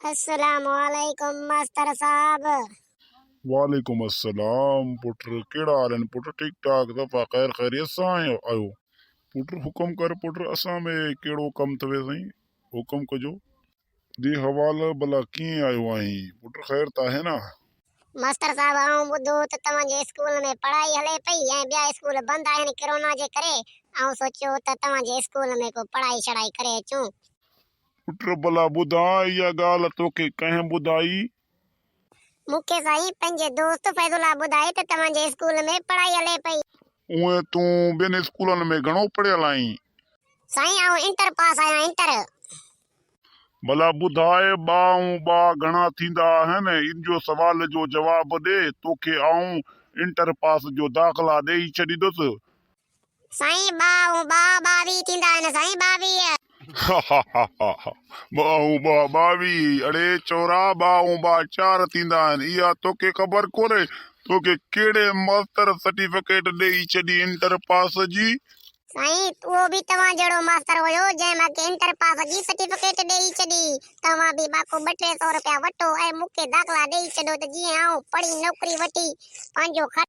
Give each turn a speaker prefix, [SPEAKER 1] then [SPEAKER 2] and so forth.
[SPEAKER 1] السلام عليڪم ماستر صاحب.
[SPEAKER 2] وعليڪم السلام پٽ ڪهڙا حال آهن پٽ ٺيڪ ٺاڪ صفا خير خيريت سان آهيو پٽ حڪم ڪر پٽ اسان ۾ ڪهڙو ڪم اٿوي سائين حڪم ڪجو. ڏي حوال ڀلا ڪيئن آيو آهين پٽ خير ته آهي نه.
[SPEAKER 1] ماستر صاحب آئون ٻڌو ته توهان جي اسڪول ۾ پڙهائي هلي پئي ۽ ٻيا اسڪول بند آهن ڪرونا جي ڪري آئون سوچيو ته توهان جي اسڪول ۾ ڪو پڙهائي شڙائي ڪري اچون.
[SPEAKER 2] پٽ ڀلا ٻڌاء اها ڳالهه توکي ڪنهن ٻڌائي؟
[SPEAKER 1] مون کي سائين پنهنجي دوست فيض الله ٻڌائي ته توهان جي اسڪول ۾ پڙهائي هلي پئي.
[SPEAKER 2] اونئن تون ٻين اسڪولن ۾ گهڻو پڙهيل آهين؟
[SPEAKER 1] سائين آئون انٽر پاس آهيان انٽر.
[SPEAKER 2] ڀلا ٻڌاء ٻا ۽ ٻا گهڻا ٿيندا آهن؟ ان جو سوال جو جواب ڏي، توکي آئون انٽر پاس جو داخلا ڏيئي ڇڏيندس.
[SPEAKER 1] سائين ٻا ۽ ٻا 22 ٿيندا آهن سائين 22.
[SPEAKER 2] هاهاهاها ٻا ۽ ٻا 22 اڙي چورا ٻا ۽ ٻا چار ٿيندا آهن اها توکي خبر ڪونهي توکي ڪهڙي ماستر سرٽيفڪيٽ ڏيئي ڇڏي انٽر پاس جي.
[SPEAKER 1] سائين اهو به توهان جهڙو ماستر هيو جنهن مان کي انٽر پاس جي سرٽيفڪيٽ ڏيئي ڇڏي. توهان به ٻاڪو ٻه ٽي سئو رپيا وٺو ۽ مون کي داخلا ڏيئي ڇڏو ته جيئن آئون پڙهي نوڪري وٺي پنهنجو خرچ.